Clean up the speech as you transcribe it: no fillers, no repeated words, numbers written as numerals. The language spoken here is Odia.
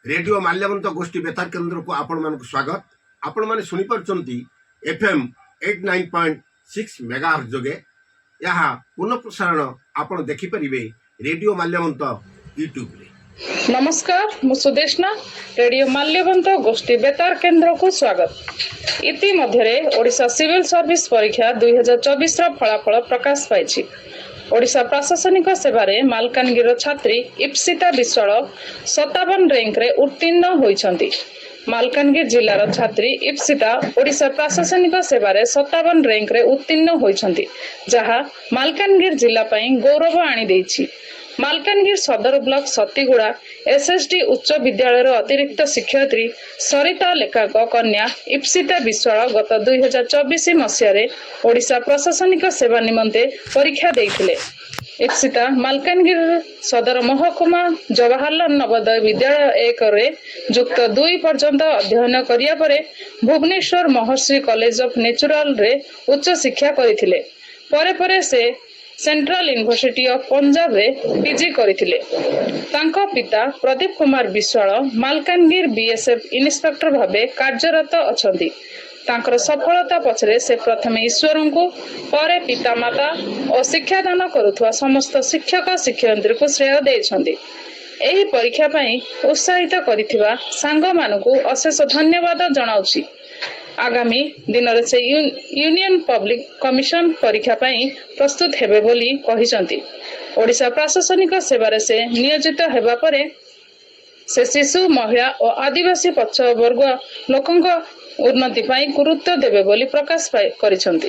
ରେଡିଓ ମାଲ୍ୟବନ୍ତ ଗୋଷ୍ଠୀ ବେତାର କେନ୍ଦ୍ରକୁ ଆପଣମାନଙ୍କୁ ସ୍ୱାଗତ। ଆପଣମାନେ ଶୁଣିପାରୁଛନ୍ତି FM 89.6 mega ଯୋଗେ। ଏହା ପୁନଃ ପ୍ରସାରଣ ଆପଣ ଦେଖିପାରିବେ ରେଡିଓ ମାଲ୍ୟବନ୍ତ ୟୁଟ୍ୟୁବରେ। ନମସ୍କାର, ମୁଁ ସୁଦେଷ୍ଣା। ରେଡିଓ ମାଲ୍ୟବନ୍ତ ଗୋଷ୍ଠୀ ବେତାର କେନ୍ଦ୍ରକୁ ସ୍ୱାଗତ। ଇତିମଧ୍ୟରେ ଓଡ଼ିଶା ସିଭିଲ ସର୍ଭିସ ପରୀକ୍ଷା 2024ର ଫଳାଫଳ ପ୍ରକାଶ ପାଇଛି। ଓଡ଼ିଶା ପ୍ରଶାସନିକ ସେବାରେ ମାଲକାନଗିରିର ଛାତ୍ରୀ ଇପ୍ସିତା ବିଶ୍ୱାଳ 57 ର୍ୟାଙ୍କରେ ଉତ୍ତୀର୍ଣ୍ଣ ହୋଇଛନ୍ତି। ମାଲକାନଗିରି ଜିଲ୍ଲାର ଛାତ୍ରୀ ଇପ୍ସିତା ଓଡ଼ିଶା ପ୍ରଶାସନିକ ସେବାରେ 57 ର୍ୟାଙ୍କରେ ଉତ୍ତୀର୍ଣ୍ଣ ହୋଇଛନ୍ତି, ଯାହା ମାଲକାନଗିରି ଜିଲ୍ଲା ପାଇଁ ଗୌରବ ଆଣିଦେଇଛି। ମାଲକାନଗିରି ସଦର ବ୍ଲକ ସତୀଗୁଡ଼ା ଏସ୍ଏସ୍ଡି ଉଚ୍ଚ ବିଦ୍ୟାଳୟର ଅତିରିକ୍ତ ଶିକ୍ଷୟିତ୍ରୀ ସରିତା ଲେକାଙ୍କ କନ୍ୟା ଇପ୍ସିତା ବିଶ୍ୱାଳ ଗତ 2024 ମସିହାରେ ଓଡ଼ିଶା ପ୍ରଶାସନିକ ସେବା ନିମନ୍ତେ ପରୀକ୍ଷା ଦେଇଥିଲେ। ଇପ୍ସିତା ମାଲକାନଗିରି ସଦର ମହକୁମା ଜବାହରଲାଲ ନବୋଦୟ ବିଦ୍ୟାଳୟ 1ରେ ଯୁକ୍ତ 2 ପର୍ଯ୍ୟନ୍ତ ଅଧ୍ୟୟନ କରିବା ପରେ ଭୁବନେଶ୍ୱର ମହର୍ଷି କଲେଜ ଅଫ୍ ନ୍ୟାଚୁରାଲରେ ଉଚ୍ଚ ଶିକ୍ଷା କରିଥିଲେ। ପରେ ପରେ ସେ ସେଣ୍ଟ୍ରାଲ ୟୁନିଭର୍ସିଟି ଅଫ୍ ପଞ୍ଜାବରେ ପିଜି କରିଥିଲେ। ତାଙ୍କ ପିତା ପ୍ରଦୀପ କୁମାର ବିଶ୍ୱାଳ ମାଲକାନଗିରି ବିଏସ୍ଏଫ୍ ଇନ୍ସପେକ୍ଟର ଭାବେ କାର୍ଯ୍ୟରତ ଅଛନ୍ତି। ତାଙ୍କର ସଫଳତା ପଛରେ ସେ ପ୍ରଥମେ ଈଶ୍ୱରଙ୍କୁ, ପରେ ପିତାମାତା ଓ ଶିକ୍ଷାଦାନ କରୁଥିବା ସମସ୍ତ ଶିକ୍ଷକ ଶିକ୍ଷୟିତ୍ରୀଙ୍କୁ ଶ୍ରେୟ ଦେଇଛନ୍ତି। ଏହି ପରୀକ୍ଷା ପାଇଁ ଉତ୍ସାହିତ କରିଥିବା ସାଙ୍ଗମାନଙ୍କୁ ଅଶେଷ ଧନ୍ୟବାଦ ଜଣାଉଛି। ଆଗାମୀ ଦିନରେ ସେ ୟୁନିୟନ ପବ୍ଲିକ କମିଶନ ପରୀକ୍ଷା ପାଇଁ ପ୍ରସ୍ତୁତ ହେବେ ବୋଲି କହିଛନ୍ତି। ଓଡ଼ିଶା ପ୍ରଶାସନିକ ସେବାରେ ସେ ନିୟୋଜିତ ହେବା ପରେ ସେ ଶିଶୁ, ମହିଳା ଓ ଆଦିବାସୀ ପଛୁଆବର୍ଗ ଲୋକଙ୍କ ଉନ୍ନତି ପାଇଁ ଗୁରୁତ୍ୱ ଦେବେ ବୋଲି ପ୍ରକାଶ କରିଛନ୍ତି।